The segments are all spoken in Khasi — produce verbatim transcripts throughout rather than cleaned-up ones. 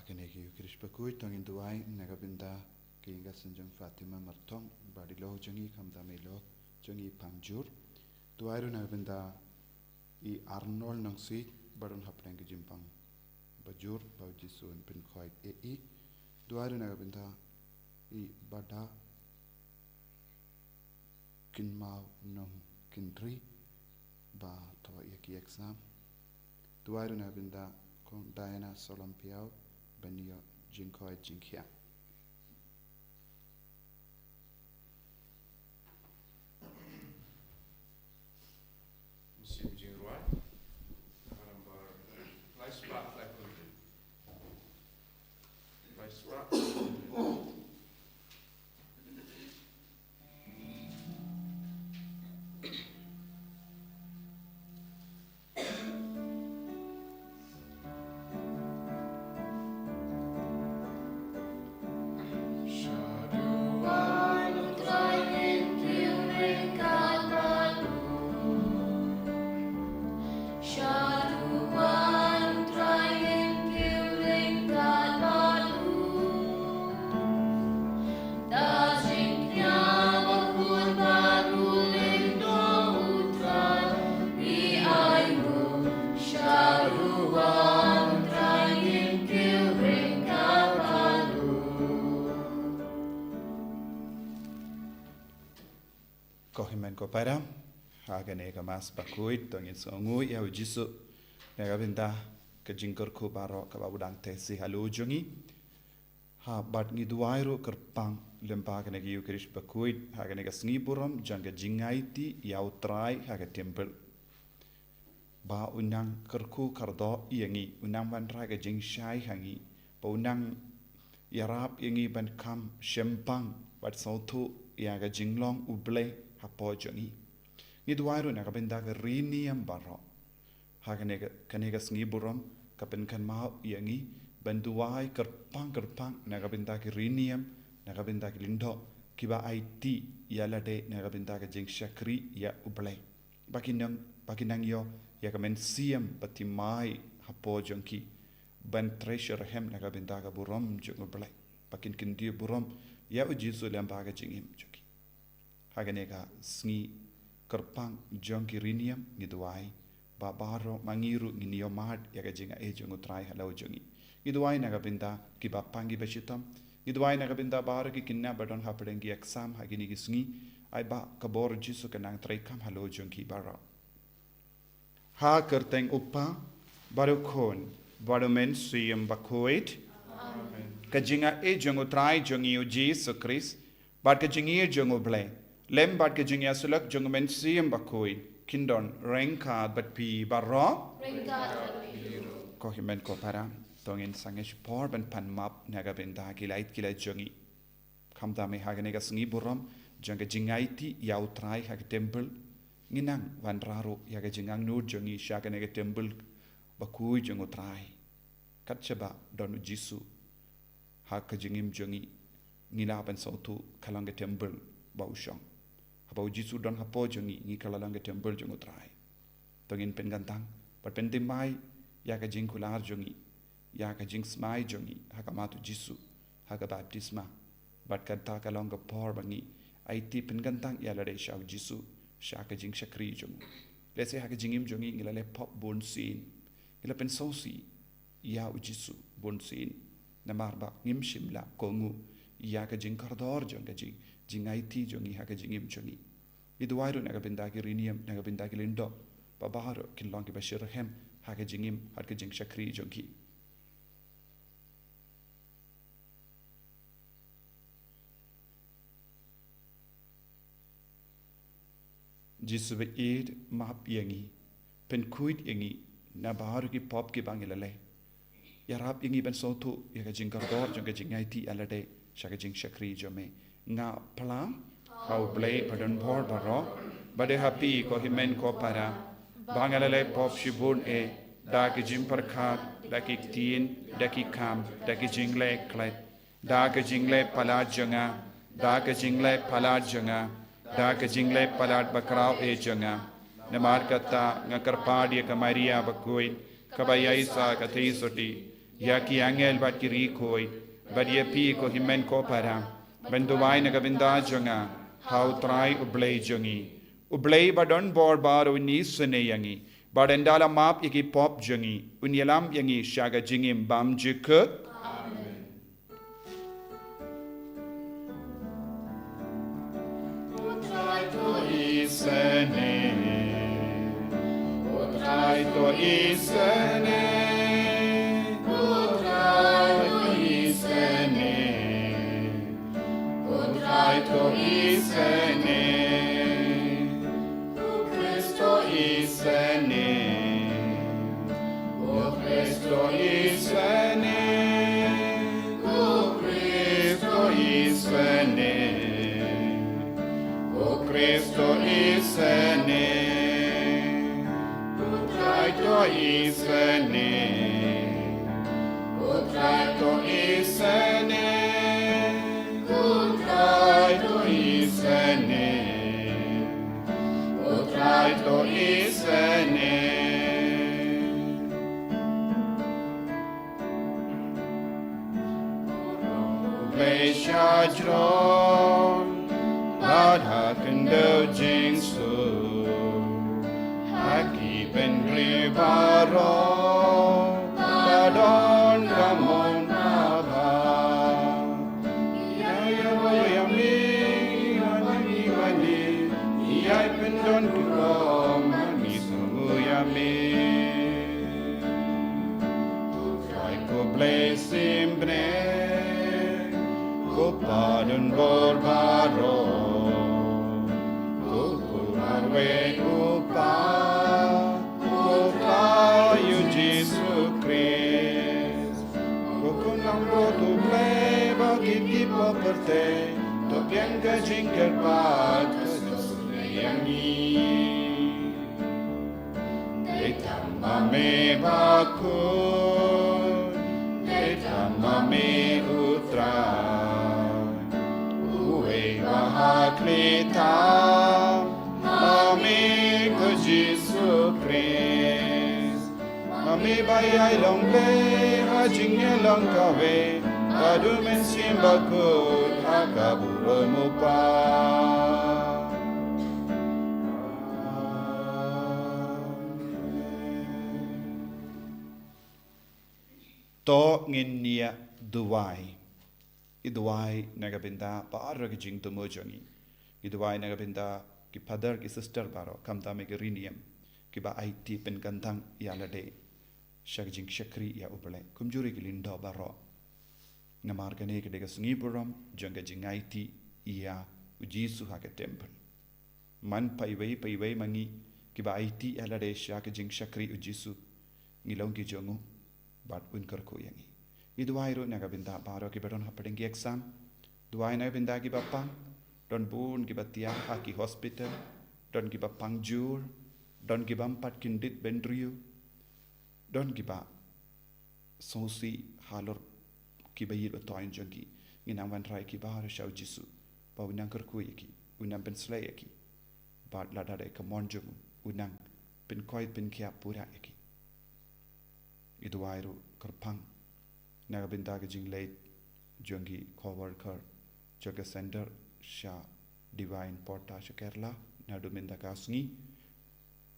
Kane ka Eucharist bakhuid to ngin duwai na ka bynta ka ïing ka sem jong Fatima Marthong, ba i lok jong i khamtam i lok jong i pang jur. Duwai ruh na ka bynta i Arnold Nongsiej, ba don hapdeng ka jingpang bajur, ba u Jisu un pynkhuid ïa i. Duwai ruh na ka bynta i Bada Kynmaw Nongkynrih, ba thoh ïa ki exam. Duwai ruh na ka bynta Kong Diana Solomon Piaw, ban ïoh jingkhuid jingkhiah. Mynsiem Jingrwai, halammar lai spah lai phew hynriew. Lai spah lai phew hynriew. Ko hynmen ko para, ha kane ka Mass bakhuid to ngin sngewnguh ïa u Jisu na ka bynta ka jingkyrkhu baroh kaba u dang teh sha halor jong ngi. Ha, bad ngi duwai ruh kyrpang lyngba kane ka Eucharist bakhuid ha kane ka sngi burom jong ka jingaiti ïa u Trai ha ka templ, ba u nang kyrkhu kyrdoh ïa ngi, u nang wanrah ka jingshai ha ngi, ba u nang ïarap ïa ngi ban kham shempang bad sngewthuh ïa ka jinglong U Blei hapoh jong ngi. Ngi duwai ruh na ka bynta ka ri niam baroh. Ha kane ka, kane ka sngi burom ka pynkynmaw ïa ngi ban duwai kyrpang kyrpang na ka bynta ki ri niam, na ka bynta ki lyngdoh kiba aiti ïa lade na ka bynta ka jingshakri ïa U Blei, ba kin nang, ba kin nang ïoh ïa ka mynsiem bathymmai hapoh jong ki, ban trei shitrhem na ka bynta ka burom jong U Blei, ba kin kyntiew burom ïa u Jisu lyngba ka jingim jong ki. Ha kane ka sngi kyrpang jong ki ri niam ngi duwai ba baroh ma ngi ruh ngin ïohmad ïa ka jingai jong U Trai halor jong ngi. Ngi duwai na ka bynta kiba pang kiba shitom. Ngi duwai na ka bynta baroh ki khynnah ba don hapdeng ki exam ha kine ki sngi. Ai ba ka bor Jisu ka nang treikam halor jong ki baroh. Ha ka kyrteng U Kpa, bad U Khun, bad U Mynsiem Bakhuid. Amen. Ka jingai jong U Trai jong ngi U Jisu Khrist, bad ka jingïeit jong U Blei, lem bad ka jingïasyllok jong U Mynsiem Bakhuid, kin don ryngkat bad phi baroh. Ryngkat bad phi ruh. Ko hynmen ko para, to ngin sangeh shipor ban pan map na ka bynta ki lait ki lait jong ngi. Khamtam eh ha kane ka sngi burom jong ka jingaiti ïa U Trai ha ka templ, ngin nang wanrah ruh ïa ka jingangnud jong ngi sha kane ka templ bakhuid jong U Trai. Kat shaba don U Jisu ha ka jingim jong ngi, ngi lah ban sngewthuh ka long ka templ ba u shong. Haba U Jisu don hapoh jong ngi, ngi ka la long ka templ jong U Trai. To ngin pynkyntang bad pynthymmai ïa ka jingkular jong ngi, ïa ka jingsmai jong ngi ha khmat U Jisu ha ka baptisma. Bad kata ka long ka por ba ngi aiti pynkyntang ïa lade sha U Jisu, sha ka jingshakri jong u. Lehse ha ka jingim jong ngi ngi la leh pop bun sien, ngi la pynsngewsih ïa U Jisu bun sien, namar ba ngim shym la kohnguh ïa ka jingkordor jong ka jing, jingaiti jong ngi ha ka jingim jong ngi. Ngi duwai ruh na ka bynta ki ri niam, na ka bynta ki lyngdoh, ba baroh kin long kiba shitrhem ha ka jingim, ha ka jingshakri jong ki. Jisu ba ïeit, map ïa ngi, pynkhuid ïa ngi na baroh ki pop kiba ngi la leh. Ïarap ïa ngi ban sngewthuh ïa ka jingkordor jong ka jingaiti ïa lade sha ka jingshakri jong me. Nga phla ha U Blei badonbor baroh, bad ha phi ko hynmen ko para, ba nga la leh pop shibun eh, da ki jingpyrkhat, da ki ktien, da ki kam, da ki jingleh khlaiñ, da ka jingleh palat jong nga, da ka jingleh palat jong nga, da ka jingleh palat bakhraw eh jong nga. Namar kata nga kyrpad ïa ka Maria bakhuid, kaba ïaishah ka theisotti, ïa ki angel bad ki riewkhuid, bad ïa phi ko hynmen ko para, ban duwai na ka bynta jong nga ha U Trai U Blei jong ngi. U Blei ba don bor baroh un isynei ïa ngi, bad un da la map ïa ki pop jong ngi, un ïalam ïa ngi sha ka jingim bymjukut. U Trai to isynei. U Trai to isynei. U Trai to isynei. U Trai to isynei. U Khrist to isynei. U Khrist to isynei. U Khrist to isynei. U Khrist to isynei. U Trai to isynei. U Trai to isynei. U Trai to isynei. U Trai to isynei. U Blei shajrong bad ha khyndew jingsuk, ha ki bynriew baroh ba don ka mon babha. Ïa ïa ïa mi, ïa mi, ïa mi, ïa pyndon ki rom, ïa mi, sngewbha ïa mi. Trai ko Blei symbai, ko Pa don bor baroh, ko Khun marwei U Kpa, ko Trai U Jisu Khrist, ko Khun langbrot U Blei ba kit ki pop pyrthei, to pdiang ka jingkyrpad ka sngewsynei ïa ngi. Dei tang ma me Bakhun, dei tang ma me U Trai, uwei ba ha khlieh tam ma me ko Jisu Khrist. Ma me ba ïai long Blei ha jingïalong kawei bad U Mynsiem Bakhuid ha ka burom U Kpa. To ngin ïa duwai. Ngi duwai na ka bynta baroh ki jingthmu jong ngi. Ngi duwai na ka bynta ki father ki sister baroh, khamtam ki riewniam kiba aiti pynkyntang ïa lade sha ka jingshakri ïa U Blei. Kumjuh ruh ki lyngdoh baroh. Namar kane ka dei ka sngi burom jong ka jingaiti ïa U Jisu ha ka temple. Man paiwei paiwei ma ngi kiba aiti ïa lade sha ka jingshakri U Jisu, ngi long ki jong U bad Un kyrkhu ïa ngi. Ngi duwai ruh na ka bynta baroh kiba don hapdeng ki exam. Duwai na ka bynta kiba pang. Don bun kiba thiah ha ki hospital. Don kiba pang jur. Don kibym pat kyndit bynriew. Don kiba sngewsih halor kiba ïeit ba thoiñ jong ki. Ngi nang wanrah ïa ki baroh sha U Jisu ba Un nang kyrkhu ïa ki, Un nang pynsleh ïa ki. Bad lada dei ka mon jong U, Un nang pynkoit pynkhiah pura ïa ki. Ngi duwai ruh kyrpang na ka bynta ka jingleit jong ki co-worker jong ka center sha Divine Porta sha Kerala, naduh mynta ka sngi.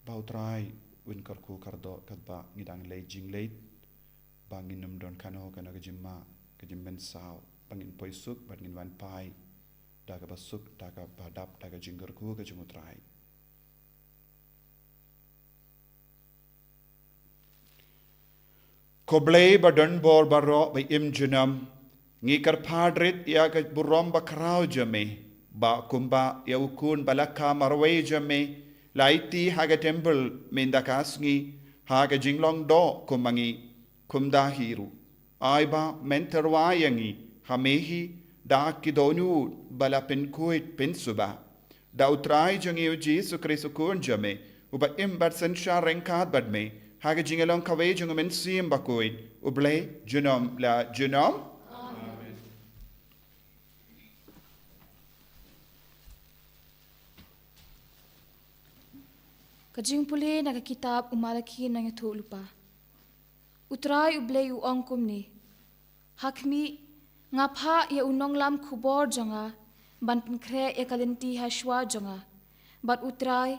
Ba U Trai Un kyrkhu kyrdoh katba ngi dang leit jingleit, ba ngin ym don kano kano ka jingma, ka jingmynsaw, ba ngin poi suk bad ngin wan phai da kaba suk, da kaba dap, da ka jingkyrkhu ka jong U Trai. Ko Blei ba don bor baroh ba im junom, ngi kyrpad rit ïa ka burom bakhraw jong Me, ba kumba ïa U Khun ba la kha marwei jong Me la aiti ha ka temple mynta ka sngi ha ka jinglong doh kum ma ngi, kumta hi ruh ai ba men tyrwa ïa ngi ha Me hi da ki dohnud ba la pynkhuid pynsuba. Da U Trai jong ngi U Jisu Khrist U Khun jong Me, uba im bad synshar ryngkat bad Me ha ka jingïalong kawei jong U Mynsiem Bakhuid, U Blei junom la junom. Amen. Ka jingpule na ka kitab U Malaki nongïathuhlypa. U Trai U Blei u ong kumne: Ha khmih, nga phah ïa u nonglam khubor jong nga ban pynkhreh ïa ka lynti ha shuwa jong nga. Bad U Trai,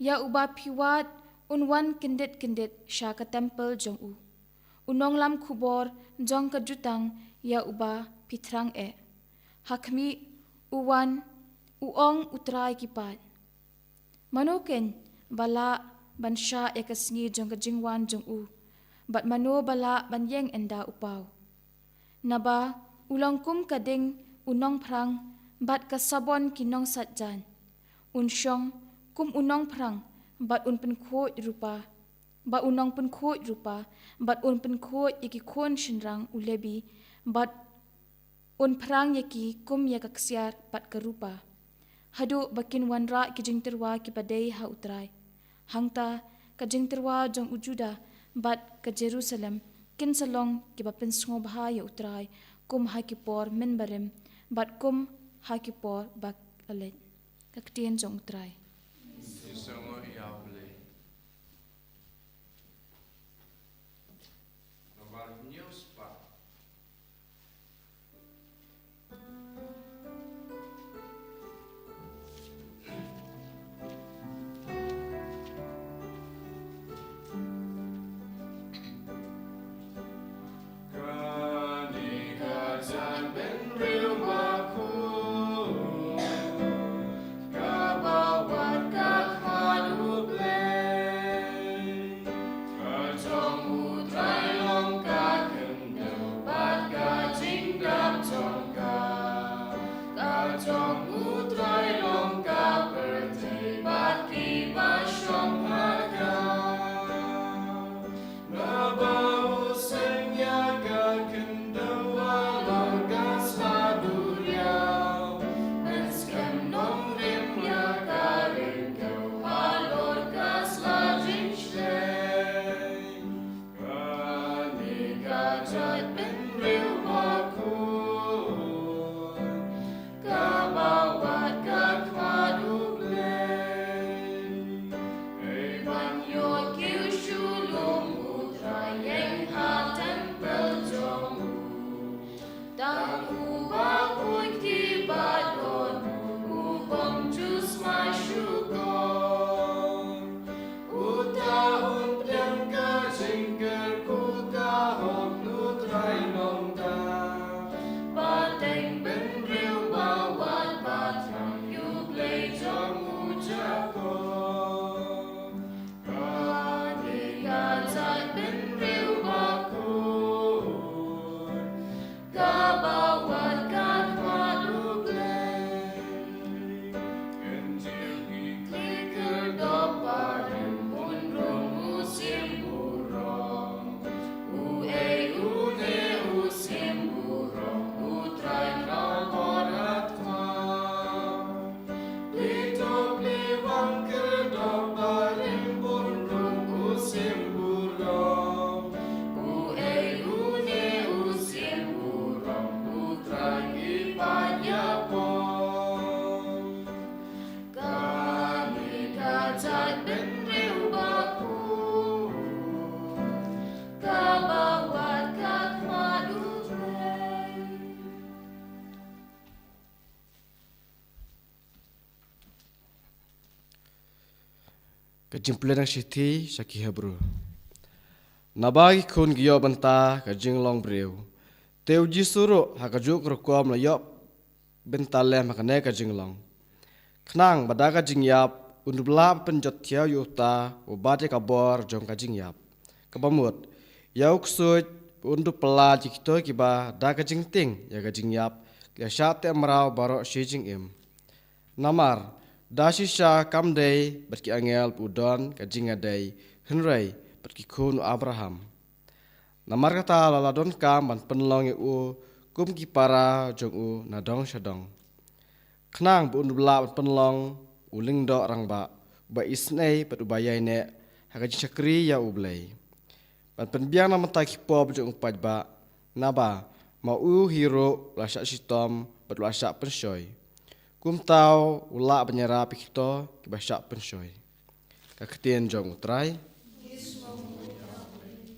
ïa uba phi wad, un wan kyndit kyndit sha ka templ jong u, u nonglam khubor jong ka jutang ïa uba phi thrang eh. Ha khmih, u wan, u ong U Trai ki paid. Mano keiñ ba lah ban shah ïa ka sngi jong ka jingwan jong u? Bad mano ba lah ban ïeng ynda u paw? Naba u long kum ka ding u nongphrang bad ka sabon ki nongsait jaiñ. Un shong kum u nongphrang bad un pynkhuid rupa, ba u nongpynkhuid rupa, bad un pynkhuid ïa ki khun shynrang u Lebi, bad un phrang ïa ki kum ïa ka ksiar bad ka rupa, haduh ba kin wanrah ki jingtyrwa kiba dei ha U Trai. Hangta ka jingtyrwa jong u Juda bad ka Jerusalem kin sa long kiba pynsngewbha ïa U Trai, kum ha ki por mynbarim bad kum ha ki por ba la leit. Ka ktien jong U Trai. Ïa u Blei. Namar hynñiew spah. Kane ka jait bynriew bakhuid, kaba wad ka khmat U Blei. Ka jong U Trai long ka khyndew bad ka jingdap jong ka. Ka jong U Trai long ka pyrthei bad kiba shong ha ka. Naba u seng ïa ka khyndew halor ka sla duriaw, pynskhem nongrim ïa ka ryngkew halor ka sla jingshlei. Kane ka jait bynriew bakhuid, kaba wad ka khmat U Blei. Ei ban ïoh kiew shu lum U Trai ïeng ha templ jong u. Tang uba khuid kiba don u bym ju sma shuh ko. Uta un pdiang ka jingkyrkhu ka hok na U Trai Nongtang. Pateng bynriew ba wad ba thrang ïa U Blei jong u Jakob. Kane ka jait bynriew bakhuid, kaba wad ka khmat U Blei. Kynjur ki khlieh khyrdop barim un rung u syiem burom. Uei une u syiem burom? U Trai Kynrad Bor Hathawei. Plie to plie wan khyrdop barim un rung u syiem burom. Uei une u syiem burom? U Trai ki paid ïapom. Kane ka jait bynriew bakhuid, kaba wad ka khmat U Blei. Ka jingpule na ka shithi sha ki Hebru. Naba ki khun ki ïoh bynta ka jinglong briew, te u Jisu ruh ha kajuh ka rukom la ïoh bynta lem ha kane ka jinglong, khnang ba da ka jingïap un dup lah ban pynjot thiaw ïa uta u bat ïa ka bor jong ka jingïap. Kaba mut, ïa u ksuid ba un dup pyllait ïa kito kiba da ka jingtieng ïa ka jingïap ki la shah teh mraw baroh shi jingim. Namar da shisha kam dei bad ki angel ba u don ka jingïadei, hynrei bad ki khun u Abraham. Namar kata la la donkam ban pynlong ïa u kum ki para jong u na dong sha dong, khnang ba un dup lah ban pynlong u lyngdoh rangbah uba isynei bad uba ïaineh ha ka jingshakri ïa U Blei, ban pynbiang na ka bynta ki pop jong u paidbah, naba ma u hi ruh u la shah shitom bad u la shah pynshoi. Kumta u lah ban ïarap ïa kito kiba shah pynshoi. Ka ktien jong U Trai. Ki sngew burom ïa U Blei.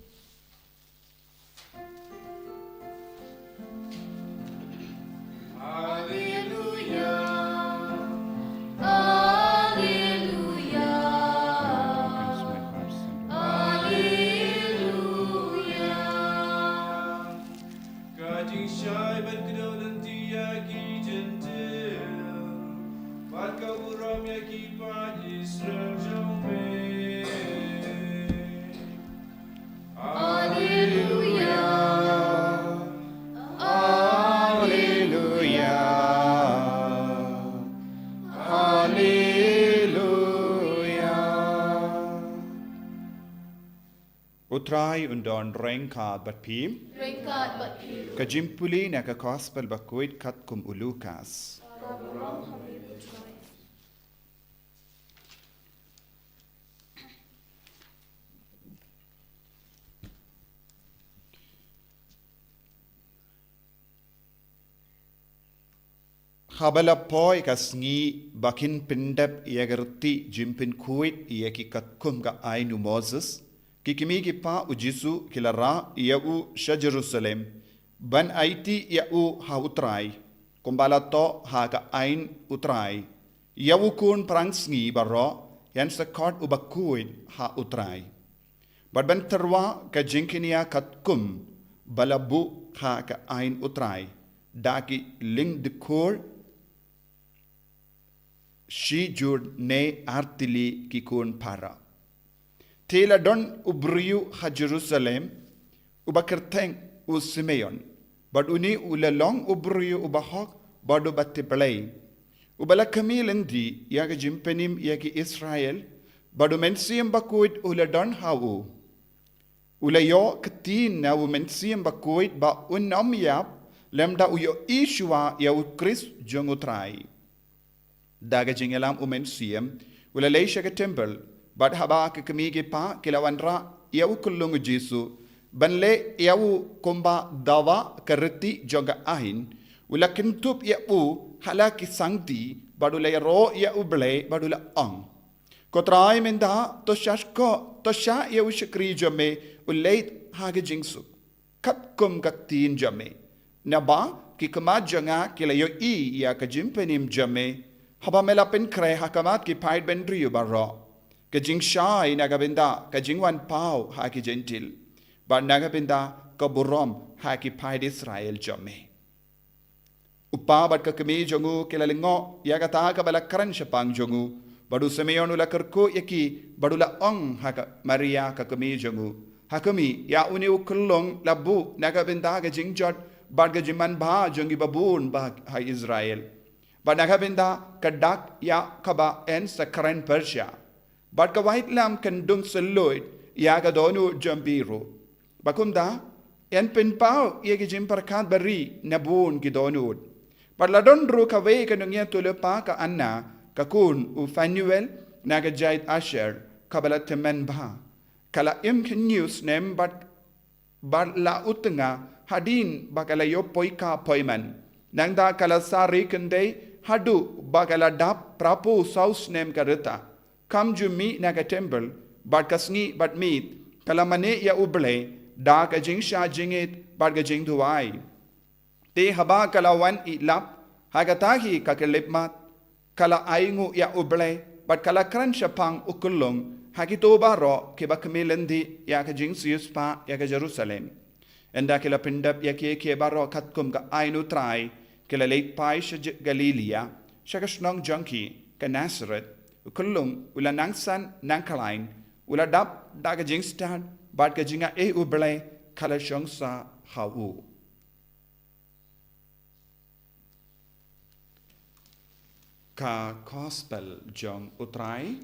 Ka jingshai ban kdew lynti ïa ki Jentil, bad ka burom ïa ki paid Israel jong me. Alleluia, alleluia, alleluia. U Trai un don ryngkat bad phi. Ryngkat bad phi. Ka jingpule na ka Gospel bakhuid katkum u Lukas. Ka burom ha me, U Trai. Haba la poi ka sngi ba kin pyndep ïa ka riti jingpynkhuid ïa ki katkum ka aiñ u Moses, ki kmie ki kpa u Jisu ki la rah ïa u sha Jerusalem, ban aiti ïa u ha U Trai, kumba la thoh ha ka aiñ U Trai: Ïa u khun phrangsngi baroh yn sa khot u bakhuid ha U Trai. Bad ban tyrwa ka jingkñia katkum ba la buh ha ka aiñ U Trai da ki lyngdkhur shi jur ne ar tylli ki khun para. Te la don u briew ha Jerusalem, uba kyrteng u Simeon. Bad une u la long u briew uba hok bad uba tip Blei, uba la kmie lynti ïa ka jingpynim ïa ki Israel. Bad u Mynsiem Bakhuid u la don ha u. U la ïoh ktien na u Mynsiem Bakhuid ba un ym ïap lymda u ïohi shuwa ïa u Khrist jong U Trai. Da ka jingïalam u Mynsiem, u la leit sha ka templ. Bad haba ka kmie ki kpa ki la wanrah ïa u khyllung u Jisu, ban leh ïa u kumba dawa ka riti jong ka aiñ, u la kyntup ïa u ha la ki sangti, bad u la ïaroh ïa U Blei, bad u la ong: Ko Trai, mynta to shah ko, to shah ïa u shakri jong me u leit ha ka jingsuk, katkum ka ktien jong me. Naba ki khmat jong nga ki la ïohi ïa ka jingpynim jong me, haba me la pynkhreh ha khmat ki paid bynriew baroh, ka jingshai na ka bynta ka jingwan paw ha ki Jentil, bad na ka bynta ka burom ha ki paid Israel jong me. U kpa bad ka kmie jong u ki la lyngngoh ïa kata kaba la kren shaphang jong u. Bad u Simeon u la kyrkhu ïa ki, bad u la ong ha ka Maria ka kmie jong u: Ha khmih, ïa une u khyllung la buh na ka bynta ka jingjot bad ka jingmanbha jong ki babun bah ha Israel, bad na ka bynta ka dak ïa kaba yn sa kren pyrshah, bad ka waitlam kan dung sylluid ïa ka dohnud jong phi ruh. Bad kumta yn pynpaw ïa ki jingpyrkhat ba ri na bun ki dohnud. Bad la don ruh kawei ka nongïathuhlypa ka Anna, ka khun u Phanuel, na ka jait Asher, kaba la tymmen bha. Ka la im khynñiuh snem bad, bad la u tnga hadien ba ka la ïoh poi kha poi man. Nangta ka la sah ri khyndai haduh ba ka la dap phraphew saw snem ka rta. Kam ju mih na ka templ bad ka sngi bad miet, ka la mane ïa U Blei da ka jingshah jingit bad ka jingduwai. Te haba ka la wan ïalap ha kata hi ka khyllipmat, ka la ainguh ïa U Blei bad ka la kren shaphang u khyllung ha kito baroh kiba kmie lynti ïa ka jingsiewspah ïa ka Jerusalem. Ynda ki la pyndep ïa kiei kiei baroh katkum ka aiñ U Trai, ki la leit phai sha Galilia, sha ka shnong jong ki, ka Nasareth. U khyllung u la nang san nang khlaiñ, u la dap da ka jingstad, bad ka jingaiei U Blei ka la shong sah ha u. Ka Gospel jong U Trai.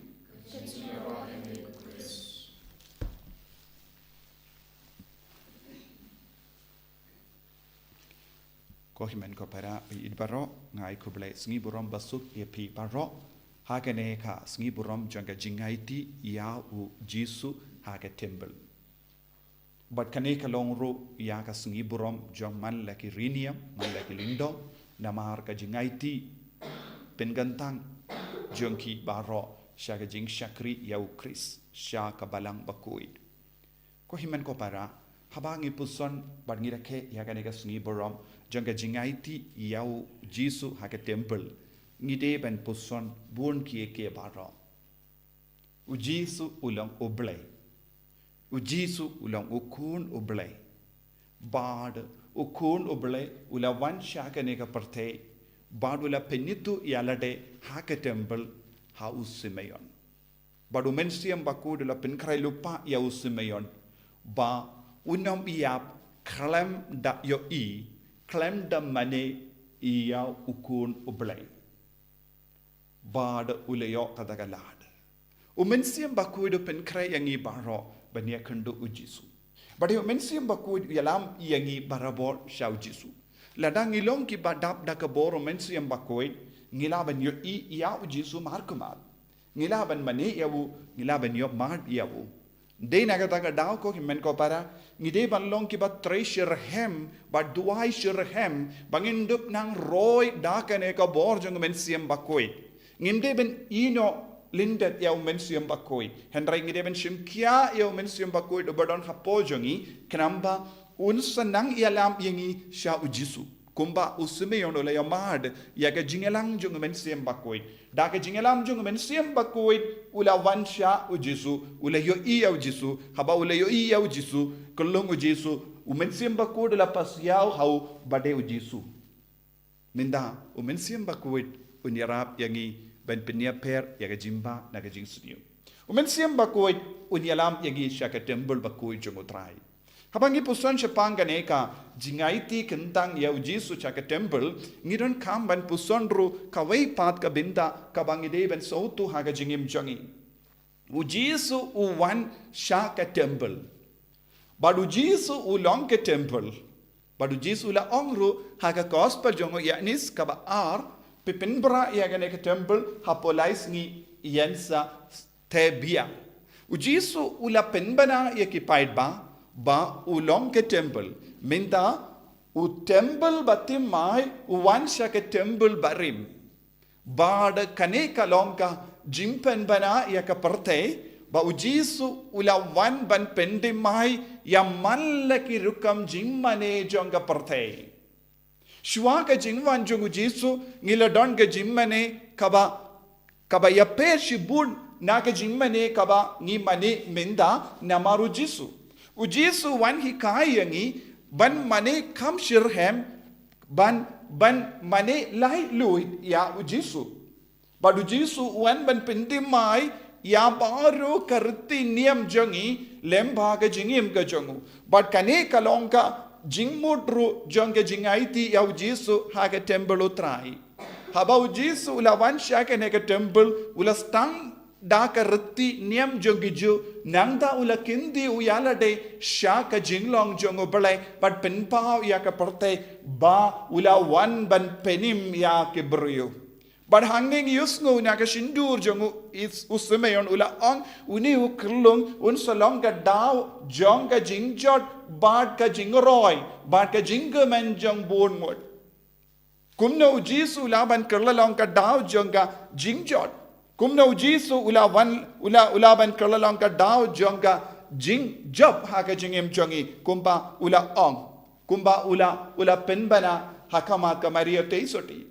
Ko hynmen ko para, ïeit baroh, nga ai khublei sngi burom basuk ïa phi baroh ha kane ka sngi burom jong ka jingaiti ïa u Jisu ha ka templ. Bad kane ka long ruh ïa ka sngi burom jong man la ki riewniam, man la ki lyngdoh, namar ka jingaiti pynkyntang jong ki baroh sha ka jingshakri ïa u Khrist sha ka Balang Bakhuid. Ko hynmen ko para, haba ngi puson bad ngi rakhe ïa kane ka sngi burom jong ka jingaiti ïa u Jisu ha ka templ, ngi dei ban puson bun kiei kiei baroh. U Jisu u long U Blei. U Jisu u long u Khun U Blei. Bad U Khun U Blei u la wan sha kane ka pyrthei bad u la pynithuh ïa lade ha ka temple ha u Simeon. Bad u Mynsiem Bakhuid u la pynkhreh lypa ïa u Simeon ba un ym ïap khlem da ïohi, khlem da mane ïa u Khun U Blei. Bad u la ïoh kata ka lad. U Mynsiem Bakhuid u pynkhreh ïa ngi baroh ban ïakynduh u Jisu. Bad u Mynsiem Bakhuid u ïalam ïa ngi barabor sha u Jisu. Lada ngi long kiba dap da ka bor u Mynsiem Bakhuid, ngi lah ban ïohi ïa u Jisu markhmat. Ngi lah ban mane ïa u, ngi lah ban ïohmad ïa u. Dei na kata ka daw ko hynmen ko para, ngi dei ban long kiba trei shitrhem, ba duwai shitrhem, ba ngin dup nang roi da kane ka bor jong u Mynsiem Bakhuid. Ngim dei ban ïehnoh lyndet ïa u Mynsiem Bakhuid. Hynrei ngi dei ban shim khia ïa u Mynsiem Bakhuid uba don hapoh jong ngi, khnang ba un sa nang ïalam ïa ngi sha u Jisu. Kumba u Simeon u la ïohmad ïa ka jingïalang jong u Mynsiem Bakhuid. Da ka jingïalam jong u Mynsiem Bakhuid u la wan sha u Jisu, u la ïohi ïa u Jisu, haba u la ïohi ïa u Jisu, kyllung u Jisu, u Mynsiem Bakhuid u la pasiaw ha u ba dei u Jisu. Mynta, u Mynsiem Bakhuid un ïarap ïa ngi ban pynïapher ïa ka jingbha na ka jingsniew. U Mynsiem Bakhuid un ïalam ïa ngi sha ka temple bakhuid jong u Trai. Haba ngi puson shaphang kane ka jingaiti kyntang ïa u Jisu sha ka temple, ngi donkam ban puson ruh kawei pat ka bynta kaba ngi dei ban sngewthuh ha ka jingim jong ngi. U Jisu u wan sha ka temple. Bad u Jisu u long ka temple. Bad u Jisu u la ong ruh ha ka gospel jong u Ïoannis kaba ar, phi pynbra ïa kane ka temple hapoh lai sngi, ïeng sa theh biang. U Jisu u la pynbna ïa ki paidbah ba u long ka temple. Mynta u temple bathymmai u wan sha ka temple barim. Bad kane ka long ka jingpynbna ïa ka pyrthei, ba u Jisu u la wan ban pynthymmai ïa man la ki rukom jingmane jong ka pyrthei. Shuwa ka jingwan jong u Jisu ngi la don ka jingmane kaba, kaba ïapher shibun na ka jingmane kaba ngi mane mynta namar u Jisu. U Jisu u wan hikai ïa ngi ban mane kham shitrhem, ban, ban mane laitluid ïa u Jisu. Bad u Jisu u wan ban pynthymmai ïa baroh ka riti niam jong ngi lem bad ka jingim ka jong u. Bad kane ka long ka jingmut ruh jong ka jingaiti ïa u Jisu ha ka temple u Trai. Haba u Jisu u la wan sha kane ka temple u la sdang da ka riti niam jong ki Jiw, nangta u la kyntiew ïa lade sha ka jinglong jong u Blei bad pynpaw ïa ka pyrthei ba u la wan ban pynim ïa ki briew. Bad hangne ngi ïohsngew na ka shyntur jong u, is, u Simeon u la ong, une u khyllung un sa long ka daw jong ka jingjot bad ka jingroi bad ka jingkmen jong bun ngut. Kumno u Jisu u lah ban kylla long ka daw jong ka jingjot? Kumno u Jisu u lah wan, u lah, u lah ban kylla long ka daw jong ka jingjop ha ka jingim jong ngi, kumba u la ong, kumba u la, u la pynbna ha khmat ka Maria Theisotti?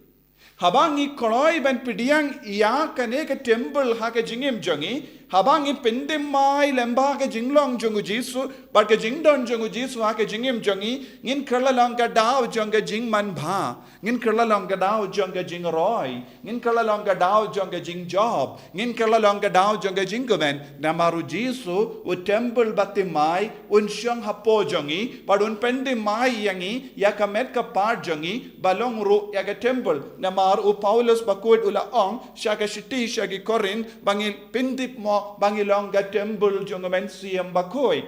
Haba ngi kloi ban pdiang ïa kane ka temple ha ka jingim jong ngi, haba ngi pynthymmai lem bad ka jinglong jong u Jisu bad ka jingdon jong u Jisu ha ka jingim jong ngi, ngin kylla long ka daw jong ka jingmanbha, ngin kylla long ka daw jong ka jingroi, ngin kylla long ka daw jong ka jingjop, ngin kylla long ka daw jong ka jingkmen. Namar u Jisu u temple bathymmai un shong hapoh jong ngi bad un pynthymmai ïa ngi ïa ka met ka phad jong ngi ba long ruh ïa ka temple. Namar u Paulus bakhuid u la ong sha ka shithi sha ki Korinth ba ngi pyntip mo ba ngi long ka temple jong u Mynsiem Bakhuid.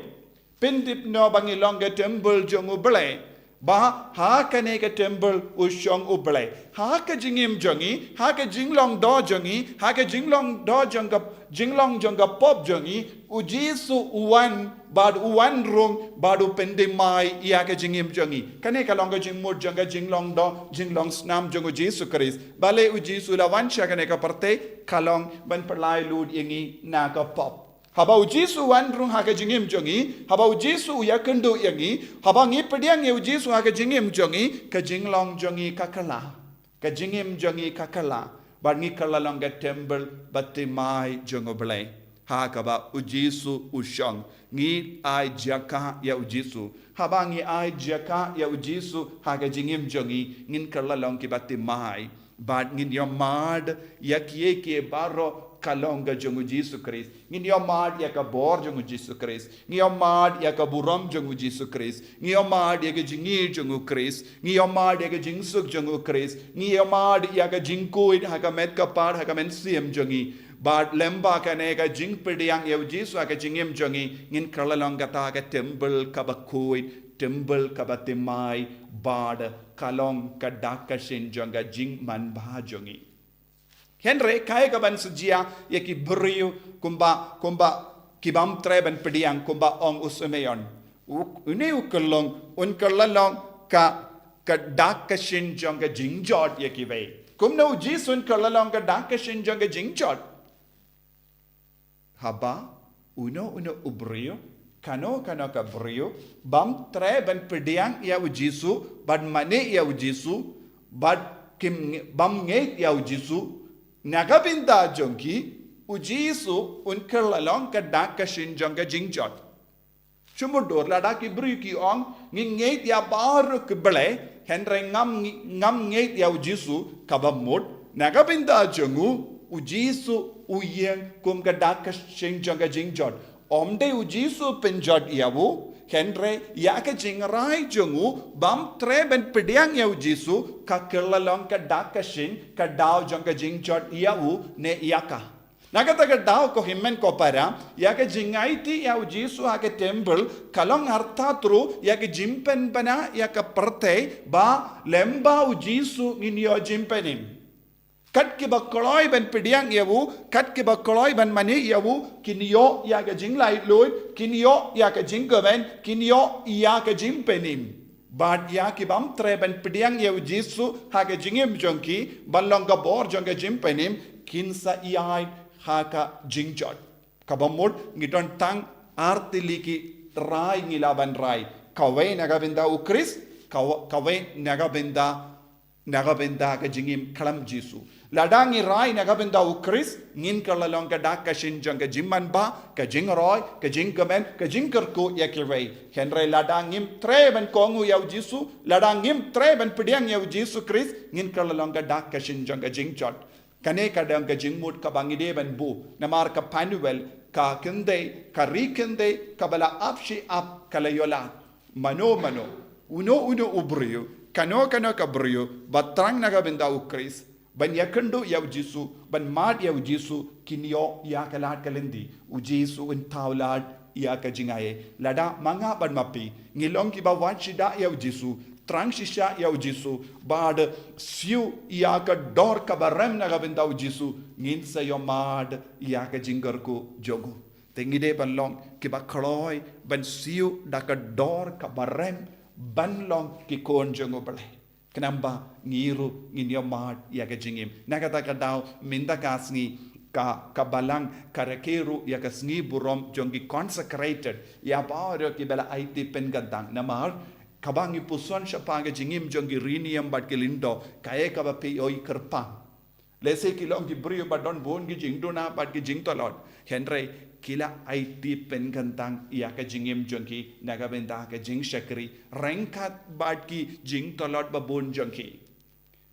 Pyntip no ba ngi long ka temple jong u Blei, ba ha kane ka temple u shong u Blei. Ha ka jingim jong ngi, ha ka jinglong doh jong ngi, ha ka jinglong doh jong ka, jinglong jong ka pop jong ngi, u Jisu u wan bad u wan rung bad u pynthymmai ïa ka jingim jong ngi. Kane ka long ka jingmut jong ka jinglong doh, jinglong snam jong u Jisu Khrist. Balei u Jisu u la wan sha kane ka pyrthei? Ka long ban pyllait lut ïa ngi na ka pop. Haba u Jisu u wan rung ha ka jingim jong ngi, haba u Jisu u ïakynduh ïa ngi, haba ngi pdiang ïa u Jisu ha ka jingim jong ngi, ka jinglong jong ngi ka kylla, ka jingim jong ngi ka kylla, bad ngi kylla long ka temple bathymmai jong u Blei. Ha kaba u Jisu u shong, ngi ai jaka ïa u Jisu. Haba ngi ai jaka ïa u Jisu ha ka jingim jong ngi, ngin kylla long kiba thymmai. Bad ngin ïohmad ïa kiei kiei baroh ka long ka jong u Jisu Khrist. Ngin ïohmad ïa ka bor jong u Jisu Khrist. Ngi ïohmad ïa ka burom jong u Jisu Khrist. Ngi ïohmad ïa ka jingïeit jong u Khrist. Ngi ïohmad ïa ka jingsuk jong u Khrist. Ngi ïohmad ïa ka jingkhuid ha ka met ka phad ha ka mynsiem jong ngi. Bad lyngba kane ka jingpdiang ïa u Jisu ha ka jingim jong ngi, ngin kylla long kata ka templ kaba khuid, templ kaba thymmai, bad ka long ka dak ka shin jong ka jingmanbha jong ngi. Hynrei kaei kaban sa jia ïa ki briew kumba, kumba ki bym treh ban pdiang, kumba ong u Simeon. U, une u kylla long, un kylla long ka, ka dak ka shin jong ka jingjot ïa kiwei. Kumno u Jisu un kylla long ka dak ka shin jong ka jingjot? Haba uno uno u briew, kano kano ka briew, bym treh ban pdiang ïa u Jisu, bad mane ïa u Jisu, bad kim nge-, bym ngeit ïa u Jisu, na ka bynta jong ki, u Jisu un kylla long ka dak ka shin jong ka jingjot. Shu mutdur lada ki briew ki ong, ngi ngeit ïa baroh ki blei, hynrei ngam ngi-, ngam ngeit ïa u Jisu, kaba mut, na ka bynta jong u, u Jisu u ïeng kum ka dak ka shin jong ka jingjot. Ym dei u Jisu pynjot ïa u, hynrei ïa ka jingrai jong u, bym treh ban pdiang ïa u Jisu, ka kylla long ka dak ka shin, ka daw jong ka jingjot ïa u, ne ïa ka. Na kata ka daw ko hynmen ko para, ïa ka jingaiti ïa u Jisu ha ka templ, ka long artatien ruh, ïa ka jingpynbna, ïa ka pyrthei, ba lyngba u Jisu ngin ïoh jingpynim. Kat kiba kloi ban pdiang ïa u, kat kiba kloi ban mane ïa u, kin ïoh ïa ka jinglaitluid, kin ïoh ïa ka jingkmen, kin ïoh ïa ka jingpynim. Bad ïa ki bym treh ban pdiang ïa u Jisu ha ka jingim jong ki, ban long ka bor jong ka jingpynim, kin sa ïaid ha ka jingjot. Kaba mut ngi don tang ar tylli ki rai ngi lah ban rai. Kawei na ka bynta u Khrist, kaw-, kawei na ka bynta, na ka bynta ka jingim khlem Jisu. Lada ngi rai na ka bynta u Khrist, ngin kylla long ka dak ka shin jong ka jingmanbha, ka jingroi, ka jingkmen, ka jingkyrkhu ïa kiwei. Hynrei lada ngim treh ban kohnguh ïa u Jisu, lada ngim treh ban pdiang ïa u Jisu Khrist, ngin kylla long ka dak ka shin jong ka jingjot. Kane ka dang ka jingmut kaba ngi dei ban buh, namar ka Phanuel, ka kynthei, ka ri kynthei, kaba la ap shi ap, ka la ïoh lad. Mano mano, uno uno u briew, kano kano ka briew, ba thrang na ka bynta u Khrist, ban ïakynduh ïa u Jisu, ban mad ïa u Jisu, kin ïoh ïa ka lad ka lynti, u Jisu un thaw lad ïa ka jingaiei. Lada ma nga bad ma phi, ngi long kiba wad shisyndon ïa u Jisu, thrang shisha ïa u Jisu, bad siew ïa ka dor kaba rem na ka bynta u Jisu, ngin sa ïohmad ïa ka jingkyrkhu jong u. Te ngi dei ban long kiba kloi ban siew da ka dor kaba rem ban long ki khun jong u Blei. Khnang ba ngi ruh ngin ïohmad ïa ka jingim. Na kata ka daw mynta ka sngi ka, ka balang ka rakhe ruh ïa ka sngi burom jong ki consecrated. Ïa baroh kiba la aiti pynkyntang. Namar kaba ngi puson shaphang ka jingim jong ki riewniam bad ki lyngdoh, kaei kaba phi ïohi kyrpang. Lehse ki long ki briew ba don bun ki jingduna bad ki jingtlot. Hynrei ki la aiti pynkyntang ïa ka jingim jong ki na ka bynta ka jingshakri ryngkat bad ki jingtlot ba bun jong ki.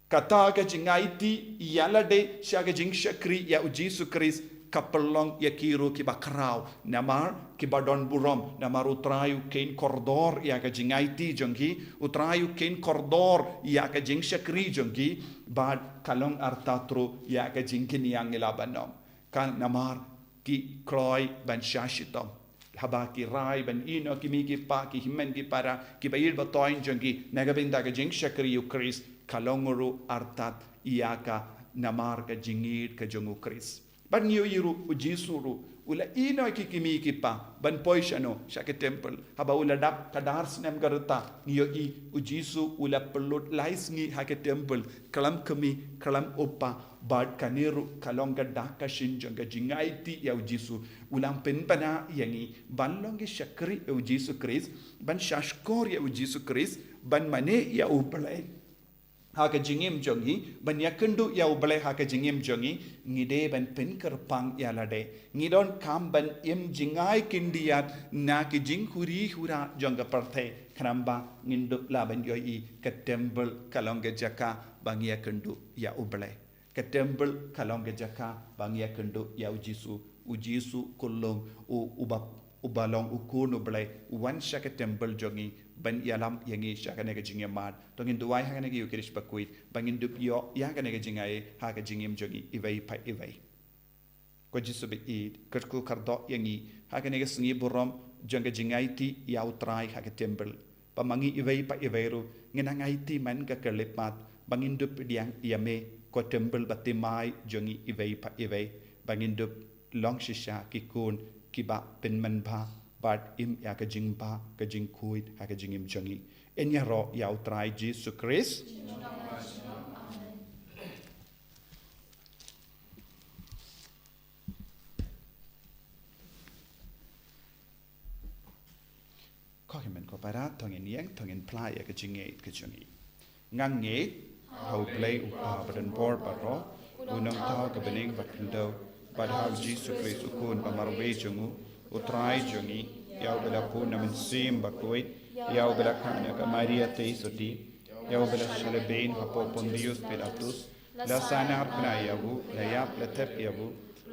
Kata ka jingaiti ïa lade sha ka jingshakri ïa u Jisu Khrist ka pynlong ïa ki ruh kiba khraw. Namar kiba don burom, namar u Trai u kheiñ kordor ïa ka jingaiti jong ki, u Trai u kheiñ kordor ïa ka jingshakri jong ki, bad ka long artatien ruh ïa ka jingkynnoh ngi lah ban ong. Ka namar ki kloi ban shah shitom. Haba ki rai ban ïehnoh ki mei ki pa, ki hynmen ki para, kiba ïeit ba thoiñ jong ki, na ka bynta ka jingshakri ïa u Khrist, ka long ruh artat ïa ka namar ka jingïeit ka jong u Khrist. Bad ngi ïohi ruh, u Jisu ruh, u la ïehnoh ïa ki, ki mei ki pa, ban poi shano, sha ka temple. Haba u la dap, ka dar snem ka rta, ngi ïohi, u Jisu, u la pynlut lai sngi ha ka temple, khlem kmie, khlem u pa, bad kane ruh, ka long ka dak ka shin jong ka jingaiti ïa u Jisu, u la pynbna ïa ngi, ban long ki shakri ïa u Jisu Khrist, ban shahshkor ïa u Jisu Khrist, ban mane ïa u Blei. ha ka jingim jong ngi, ban ïakynduh ïa U Blei ha ka jingim jong ngi, ngi dei ban pynkyrpang ïa lade. Ngi donkam ban im jngai khyndiat na ki jingkhuri khura jong ka pyrthei, khnang ba ngin dup lah ban ïohi ka temple ka long ka jaka ba ngi ïakynduh ïa U Blei. Ka temple ka long ka jaka ba ngi ïakynduh ïa U Jisu, U Jisu Khunlung, u, uba, uba long U Khun U Blei, u wan sha ka temple jong ngi ban ïalam ïa ngi sha kane ka jingïamad. To ngin duwai ha kane ka Eucharist bakhuid ba ngin dup ïoh ïa kane ka jingaiei ha ka jingim jong ngi iwei pa iwei. Ko Jisu ba ïeit, kyrkhu kyrdoh ïa ngi ha kane ka sngi burom jong ka jingaiti ïa U Trai ha ka temple. Ba ma ngi iwei pa iwei ruh ngin nang aiti man ka khyllipmat ba ngin dup pdiang ïa me, ko temple ba thymmai jong ngi iwei pa iwei, ba ngin dup long shisha ki khun kiba pynman bha bad im ïa ka jingbha ka jingkhuid ha ka jingim jong ngi. Yn ïaroh ïa U Trai Jisu Khrist. Ko hynmen ko para, to ngin ïeng, to ngin phla ïa ka jingngeit ka jong ngi. Nga ngeit ha U Blei U Kpa badonbor baroh, U Nongthaw ka bneng bad khyndew, bad ha U Jisu Khrist U Khun ba marwei jong U, U Trai jong ngi, ïa uba la bun na Mynsiem Bakhuid, ïa uba la kha na ka Maria Theisotti, ïa uba la shah beiñ hapoh Pontius Pilatus, la sahnarphna ïa u, la ïap, la thep ïa u,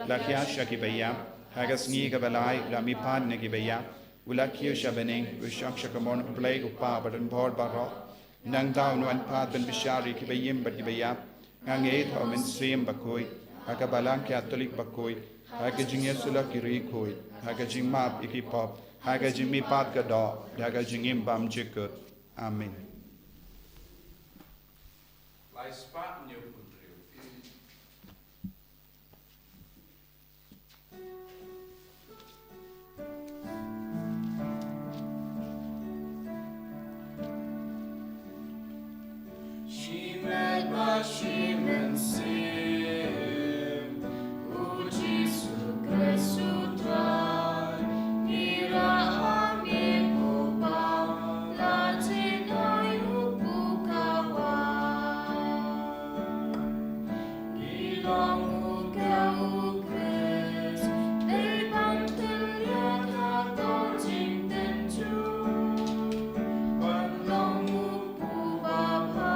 la khia sha kiba ïap, ha ka sngi kaba lai la mihpat na kiba ïap, u la kiew sha bneng, u shong sha kamon U Blei U Kpa badonbor baroh. Nangta un wan pat ban bishar ïa kiba im bad kiba ïap. Nga ngeit ha U Mynsiem Bakhuid, ha ka Balang Katholik bakhuid, ha ka jingïasyllok ki riewkhuid, ha ka jingmap ïa ki pop, ha ka jingmihpat ka doh, ha ka jingim bymjukut. Amen. Lai spah hynñiew phew hynriew. Shimet bad shi mynsiem, U Jisu Khrist U Trai, ngi rah ha me ko Kpa, la jin ai u pukhawa. Ngi long u kiew u Khrist, dei ban pynïaid ha ka jingtynjuh, ban long u pukhawa.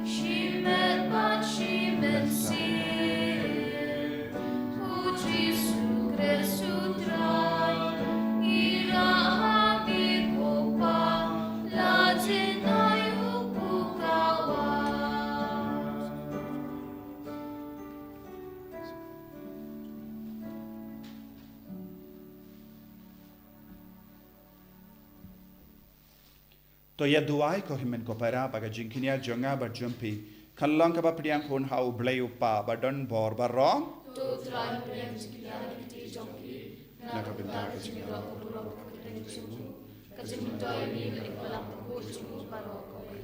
Shimet bad shi mynsiem, U Jisu Khrist U Trai, ngi rah ha me ko Kpa, la jin ai u pukhawa. To ïa duwai ko hynmen ko para ba ka jingkñia jong nga bad jong phi kan long kaba pdiang hun ha U Blei U Kpa badonbor baroh. To Trai pdiang jingkñia na ka kti jong ki, na ka bynta ka jingïaroh ka burom ka kyrteng jong U, ka jingmyntoi ïa ngi bad ïa ka Balang Bakhuid jong U baroh kawei.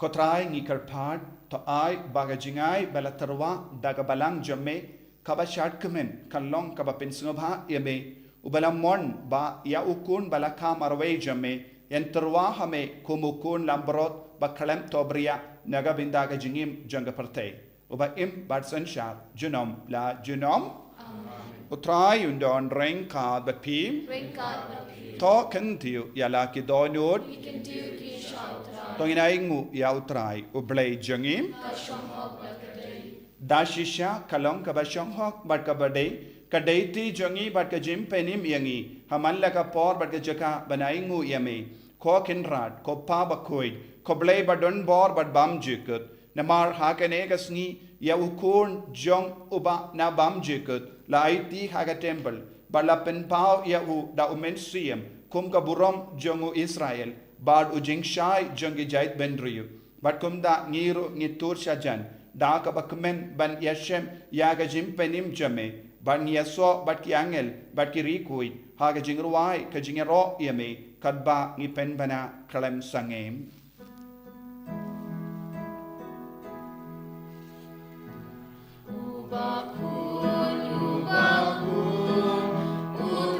Ko Trai ngi kyrpad, to ai ba ka jingai ba la tyrwa da ka Balang jong me kaba shadkmen kan long kaba pynsngewbha ïa me, uba la mon ba ïa U Khun ba la kha marwei jong me, yn tyrwa ha me kum U Khun langbrot ba khlem thohbria na ka bynta ka jingim jong ka pyrthei, uba im bad synshar junom la junom. Amen. U Trai un don ryngkat bad phi. Ryngkat bad phi. To kyntiew ïa la ki dohnud. Ngi kyntiew ki sha U Trai. To ngin ainguh ïa U Trai U Blei jong ngi. Ka shong hok bad ka dei. Da shisha ka long kaba shong hok bad kaba dei, ka dei ti jong ngi bad ka jingpynim ïa ngi ha man la ka por bad ka jaka ban ainguh ïa me, ko Kynrad, ko Pa Bakhuid, ko Blei badonbor bad bymjukut. Namar ha kane ka sngi ïa U Khun jong U Kpa na bymjukut la aiti ha ka temple, bad la pynpaw ïa u da U Mynsiem kum ka burom jong U Israel bad u jingshai jong ki jaitbynriew. Bad kumta ngi ruh ngi tur shajan da kaba kmen ban ïashem ïa ka jingpynim jong me, bad ngi ïasoh bad ki angel bad ki riewkhuid ha ka jingrwai ka jingïaroh ïa me, katba ngi pynbna khlem sangeh. U Bakhuid, U Bakhuid, U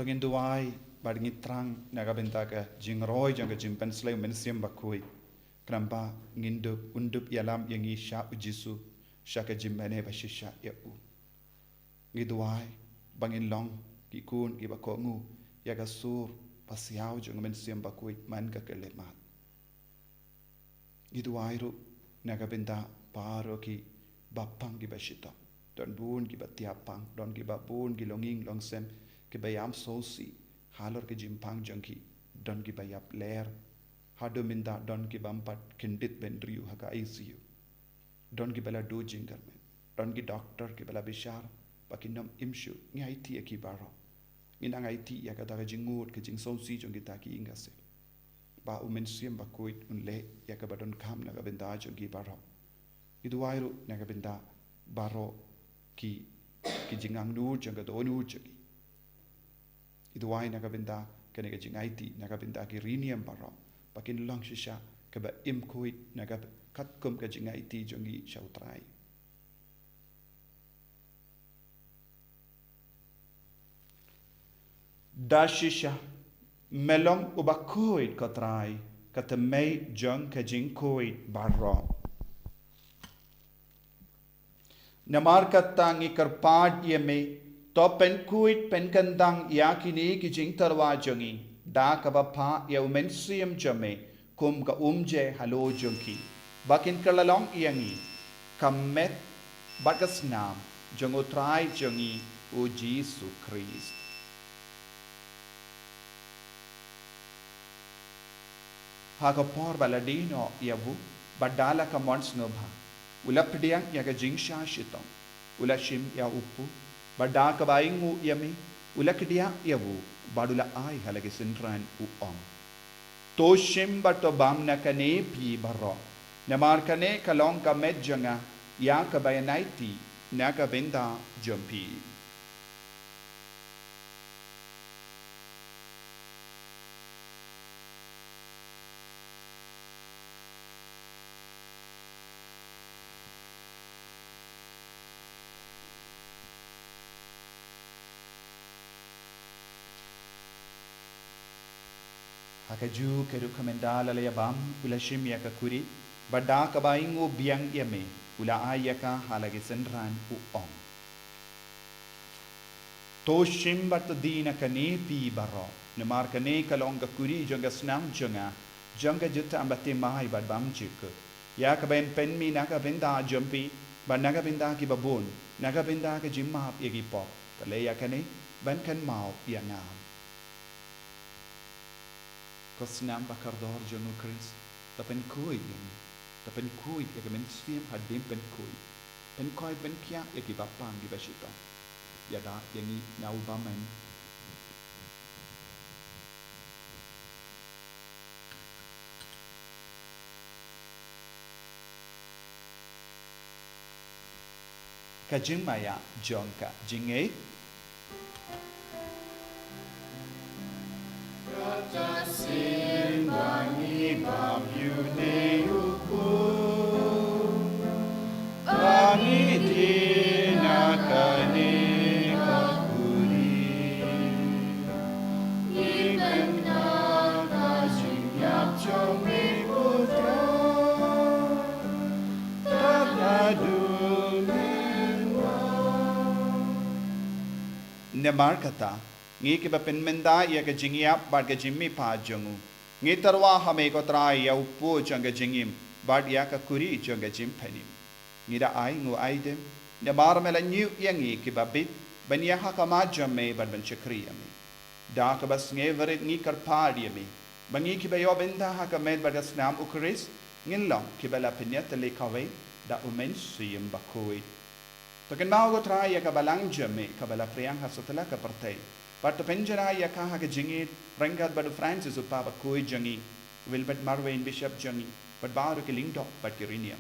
To ngin duwai bad ngin thrang na ka bynta ka jingroi jong ka jingpynslei u Mynsiem Bakhuid. Khnang ba ngin dup, un dup ïalam ïa ngi sha u Jisu, sha ka jingmane ba shisha ïa u. Ngi duwai ba ngin long ki khun kiba kohnguh ïa ka sur basiaw jong u Mynsiem Bakhuid man ka khyllipmat. Ngi duwai ruh na ka bynta baroh ki bapang kiba shitom. Don bun kiba thiah pang, don kiba bun ki longïing longsem, kiba ïam sngewsih halor ka jingpang jong ki, don kiba ïap ler haduh mynta, don kiba ym pat kyndit bynriew ha ka I C U. Don kiba la duh jingkyrmen, don ki doktor kiba la bishar ba kin ym im shuh. Ngi aiti ïa ki baroh. Ngi nang aiti ïa kata ka jingngud, ka jingsngewsih jong kita ki ïing ki sem, ba u Mynsiem Bakhuid un leh ïa kaba donkam na ka bynta jong ki baroh. Ngi duwai ruh na ka bynta baroh ki, ki jingangnud jong ka dohnud jong ki. Ngi duwai na ka bynta kane ka jingaiti na ka bynta ki riewniam baroh, ba kin long shisha kaba im khuid na ka katkum ka jingaiti jong ngi sha u Trai. Da shisha, me long uba khuid ko Trai, ka thymmei jong ka jingkhuid baroh. Namar kata ngi kyrpad ïa me, to pynkhuid pynkyndang ïa kine ki jingtyrwa jong ngi da kaba phah ïa u Mynsiem jong me kum ka umje halor jong ki, ba kin kylla long ïa ngi ka met bad ka snam jong u Trai jong ngi u Jisu Khrist. Ha ka por ba la die noh ïa u, bad da la ka mon sngewbha, u la pdiang ïa ka jingshah shitom, u la shim ïa u kpu, bad da kaba ainguh ïa me, u la kdiah ïa u, bad u la ai ha la ki synran, u ong: To shim bad to bam na kane phi baroh, namar kane ka long ka met jong nga, ïa kaba ïanaiti na ka bynta jong phi. Ha kajuh ka rukom ynda la la ïa bam, u la shim ïa ka kuri, bad da kaba ainguh biang ïa me, u la ai ïa ka ha la ki synran, u ong: To shim bad to die na kane phi baroh, namar kane ka long ka kuri jong ka snam jong nga, jong ka jutang ba thymmai bad bymjukut, ïa kaba yn pynmih na ka bynta jong phi bad na ka bynta kiba bun, na ka bynta ka jingmap ïa ki pop. To leh ïa kane ban kynmaw ïa nga. Ko snam ba kordor jong u Khrist, to pynkhuid ïa ngi, to pynkhuid ïa ka mynsiem hadien pynkhuid, pynkhuid pynkhiah ïa ki bapang kiba shitom. Ïada ïa ngi na u bymman. Ka jingmaïa jong ka jingngeit. Kata sien ba ngi bam ïa une u kpu, ba ngi die na kane ka kuri, ngi kynmaw ka jingïap jong me ko Trai. Namar kata, ngi kiba pynmynta ïa ka jingïap bad ka jingmihpat jong u, ngi tyrwa ha me ko Trai ïa u kpu jong ka jingim bad ïa ka kuri jong ka jingpynim. Ngi da ainguh aidem, namar me la ñiew ïa ngi kiba bit ban ïa ha khmat jong me bad ban shakri ïa me. Da kaba sngewrit ngi kyrpad ïa me, ba ngi kiba ïoh bynta ha ka met bad ka snam u Khrist, ngin long kiba la pynïatylli kawei da u Mynsiem Bakhuid. To kynmaw ko Trai ïa ka balang jong me kaba la phriang ha satlak ka pyrthei, bad to pynjngai ïa ka ha ka jingïeit ryngkat bad u Francis u Papa Bakhuid jong ngi, Wilbert Marwein Bishop jong ngi, bad baroh ki lyngdoh bad ki riewniam.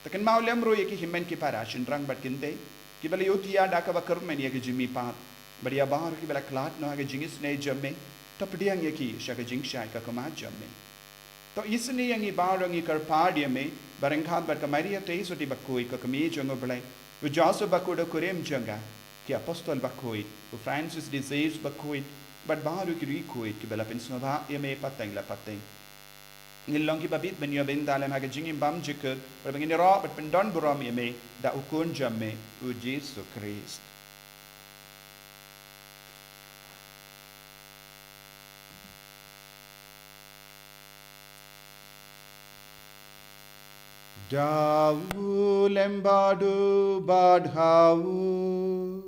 To kynmaw lem ruh ïa ki hynmen ki para shynrang bad kynthei kiba la ïohthiah da kaba kyrmen ïa ka jingmihpat, bad ïa baroh kiba la khlad noh ha ka jingisynei jong me, to pdiang ïa ki sha ka jingshai ka khmat jong me. To isynei ïa ngi baroh, ngi kyrpad ïa me, ba ryngkat bad ka Maria Theisotti Bakhuid ka kmie jong u Blei, u Joseph Bakhuid u kurim jong ka, ki apostol bakhuid, u Francis de Sales Bakhuid, bad baroh ki riewkhuid kiba la pynsngewbha ïa me pateng la pateng. Ngin long kiba bit ban ïoh bynta lem ha ka jingim bymjukut, bad ba ngin ïaroh bad pyndon burom ïa me da u Khun jong me, u Jisu Khrist. Da u lem bad u bad ha u,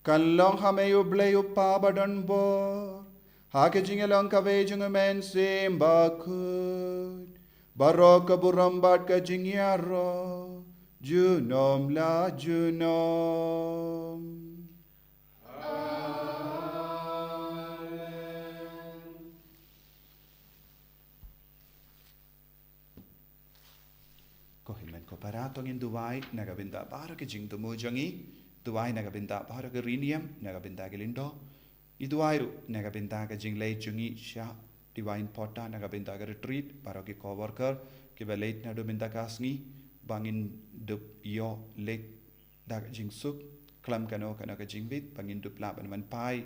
kan long ha me U Blei U Kpa badonbor, ha ka jingïalong kawei jong U Mynsiem Bakhuid, baroh ka burom bad ka jingïaroh junom la junom. Ko hynmen ko para, to ngin duwai na ka bynta baroh ki jingthmu jong ngi. Duwai na ka bynta baroh ki riewniam, na ka bynta ki lyngdoh. Ngi duwai ruh na ka bynta ka jingleit jong ngi sha Divine Portal, na ka bynta ka retreat, baroh ki co-worker kiba leit naduh mynta ka sngi, ba ngin dup ïoh leit da ka jingsuk khlem kano kano ka jingbit, ba ngin dup lah ban wan phai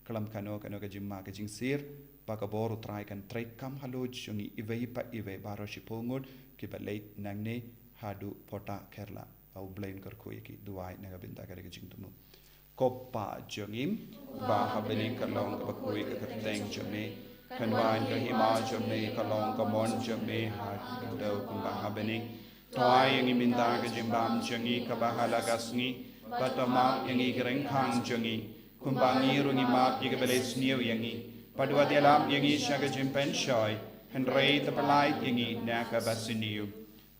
khlem kano kano ka jingma ka jingsir, ba ka bor U Trai kan treikam halor jong ngi iwei pa iwei baroh shiphew ngut kiba leit nangne haduh Portal Kerala. Ba U Blei un kyrkhu ïa ki. Duwai na ka bynta ka jingthmu. Ko Pa jong ngi ba ha bneng, ka long kaba khuid ka kyrteng jong me, kan wan ka hima jong me, ka long ka mon jong me ha ka kyrteng kumba ha bneng. To ai ïa ngi mynta ka jingbam jong ngi kaba ha la ka sngi, bad to map ïa ngi ki ryngkang jong ngi, kumba ngi ruh ngi map ïa kiba leh sniew ïa ngi, bad wat ïalam ïa ngi sha ka jingpynshoi, hynrei to pyllait ïa ngi na kaba sniew.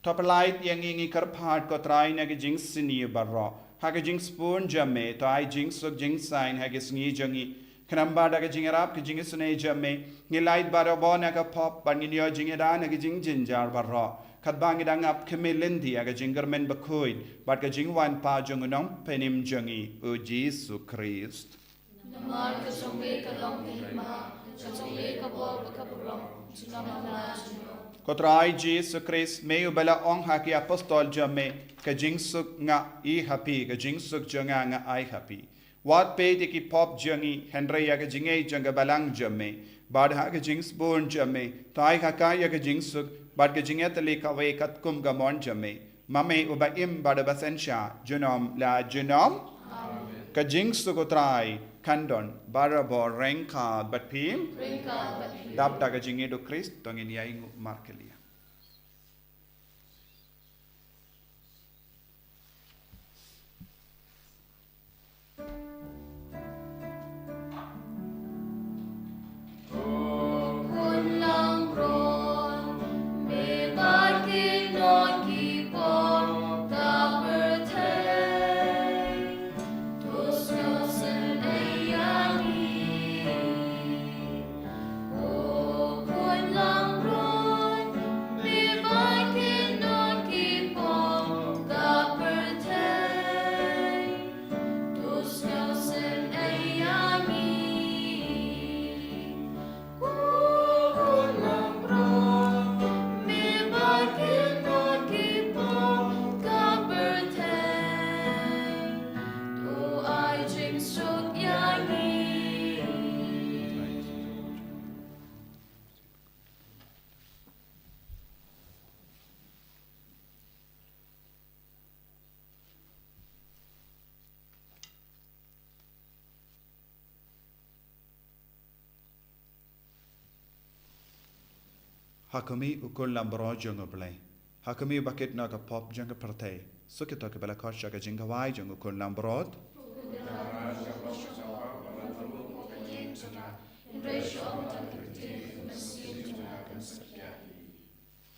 To pyllait ïa ngi, ngi kyrpad ko Trai, na ka jingsniew baroh, ha ka jingsbun jong me, to ai jingsuk jingsaiñ ha ka sngi jong ngi. Khnang ba da ka jingïarap ka jingisynei jong me, ngin lait barabor na ka pop, bad ngin ïoh jingïada na ka jingjynjar baroh, katba ngi dang ap khmih lynti ïa ka jingkyrmen bakhuid bad ka jingwan pat jong u Nongpynim jong ngi, u Jisu Khrist. Namar ka jong me ka long ka hima, ka jong me ka bor bad ka burom, junom la junom. Ko Trai Jisu Khrist, me uba la ong ha ki apostol jong me, ka jingsuk nga ai ha phi, ka jingsuk jong nga nga ai ha phi. Wat peit ïa ki pop jong ngi, hynrei ïa ka jingngeit jong ka balang jong me, bad ha ka jingsbun jong me, to ai ha ka ïa ka jingsuk bad ka jingïatylli kawei katkum ka mon jong me. Ma me uba im bad uba synshar junom la junom. Amen. Ka jingsuk u Trai kan don barabor ryngkat bad phi. Ryngkat bad phi. Dap da ka jingïeit u Khrist, to ngin ïa ainguh markylliang. Ha khmih u khun langbrot jong U Blei. Ha khmih uba kit noh ïa ka pop jong ka pyrthei. Suk ïa kito kiba la khot sha ka jingkhawai jong u khun langbrot.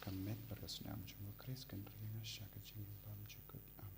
Ka met bad ka snam jong u Khrist kan ri ïa nga sha ka jingbymjukut. Amen.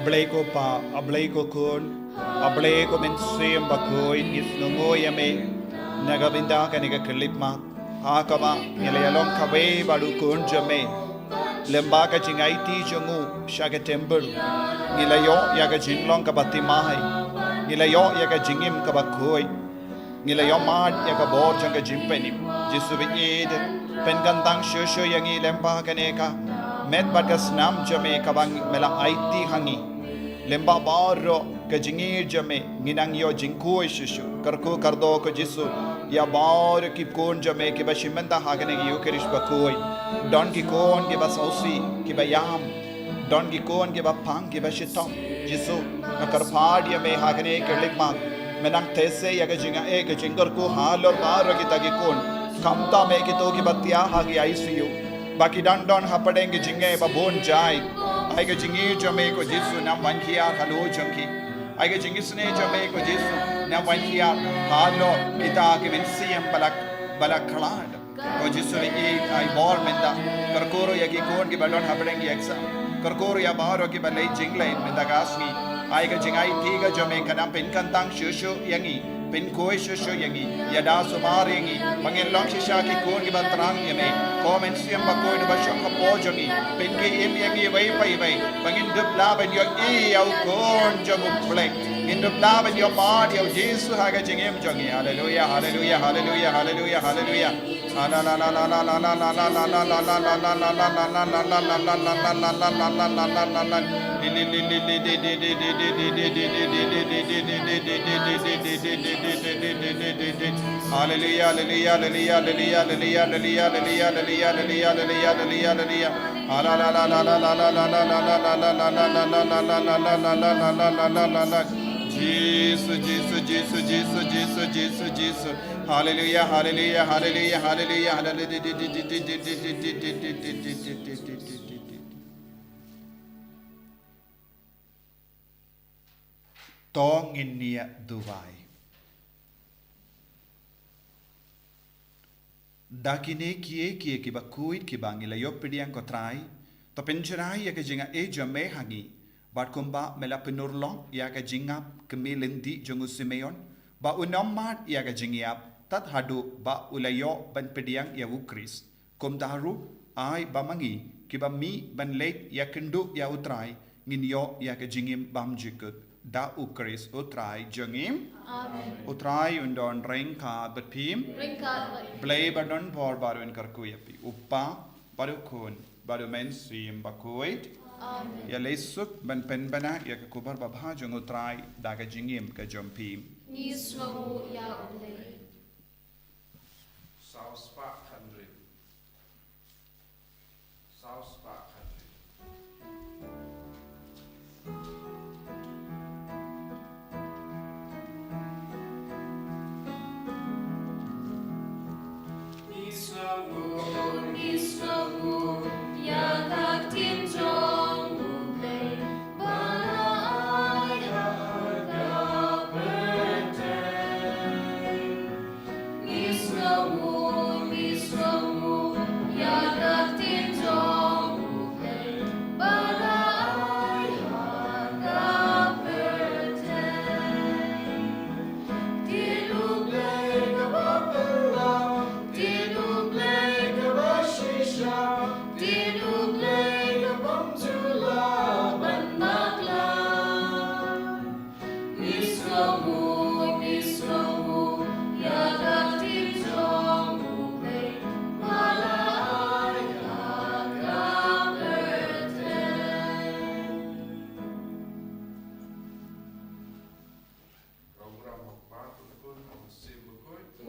Blei ko Pa, a Blei ko Khun, a Blei ko Mynsiem Bakhuid, ngi sngewnguh ïa me na ka bynta kane ka khyllipmat ha kaba ngi la ïalong kawei bad u Khun jong me lyngba ka jingaiti jong u sha ka templ. Ngi la ïoh ïa ka jinglong kaba thymmai, ngi la ïoh ïa ka jingim kaba khuid, ngi la ïoh mad ïa ka bor jong ka jingpynim. Jisu baieit, pynkyntang shuh shuh ïa ngi lyngba kane ka met bad ka snam jong me kaba me la aiti ha ngi. Lyngba baroh ka jingïeit jong me ngi nang ïoh jingkhuid shuh shuh. Kyrkhu kyrdoh ko Jisu ïa baroh ki khun jong me kiba shim bynta ha kane ka Ïukharist bakhuid. Don ki khun kiba sngewsih, kiba ïam. Don ki khun kiba pang, kiba shitom. Jisu, nga kyrpad ïa me ha kane ka khyllipmat, me nang theh seh ïa ka jingaiei, ka jingkyrkhu halor baroh kita ki khun. Khamtam ïa kito kiba thiah ha ki I C U, ba ki dang don hapdeng ka jingeh ba bun jait. Ai ka jingïeit jong me ko Jisu, nang wan hiar halor jong ki. Ai ka jingisynei jong me ko Jisu, nang wan hiar halor kita ki mynsiem ba la, ba la khlad. Ko Jisu, ïeit, ai bor mynta. Kyrkhu ruh ïa ki khun kiba don hapdeng ki exam. Kyrkhu ruh ïa baroh kiba leit jingleit mynta ka sngi. Ai ka jingaiti ka jong me ka nang pynkyntang shuh shuh ïa ngi, pynkhuid shuh shuh ïa ngi, ïada sumar ïa ngi ba ngin long shisha ki khun kiba thrang ïa me. Ko Mynsiem Bakhuid uba shong hapoh jong ngi, pynkhie im ïa ngi iwei pa iwei ba ngin dup lah ban ïohi ïa u Khun jong u Blei. Ngin dup lah ban ïoh mad ïa u Jisu ha ka jingim jong ngi. Haleluia, haleluia, haleluia, haleluia, haleluia. Hallelujah, hallelujah, hallelujah. Jesus, Jesus, Jesus, Jesus, Jesus, Jesus. Hallelujah, hallelujah, hallelujah, hallelujah, hallelujah. To ngin ïa duwai. Da kine kiei kiei kiba khuid kiba ngi la ïoh pdiang ko Trai, to pynshai ïa ka jingai jong me ha ngi, bad kumba me la pynurlong ïa ka jingïap kmie lynti jong u Simeon, ba un ym mad ïa ka jingïap tad haduh ba u la ïoh ban pdiang ïa u Khrist. Kumta ruh, ai ba ma ngi kiba mih ban leit ïakynduh ïa u Trai, ngin ïoh ïa ka jingim bymjukut da u Khrist u Trai jong ngi. Amen. U Trai un don ryngkat bad phi. Ryngkat bad phi. Blei ba don bor baroh un kyrkhu ïa phi. U Kpa, bad u Khun, bad u Mynsiem Bakhuid. Amen. Ïaleh suk ban pynbna ïa ka khubor babha jong u Trai da ka jingim ka jong phi. Ngi sngewnguh ïa u Blei. Saw spah khyndai. Saw spah khyndai.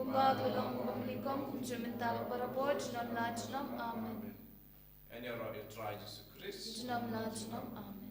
Kumba ka long, kumba ka long, kum mynta, barabor, junom la junom. Amen. Ïa ngi ruh ïa u Trai Jisu Khrist. Junom la junom. Amen.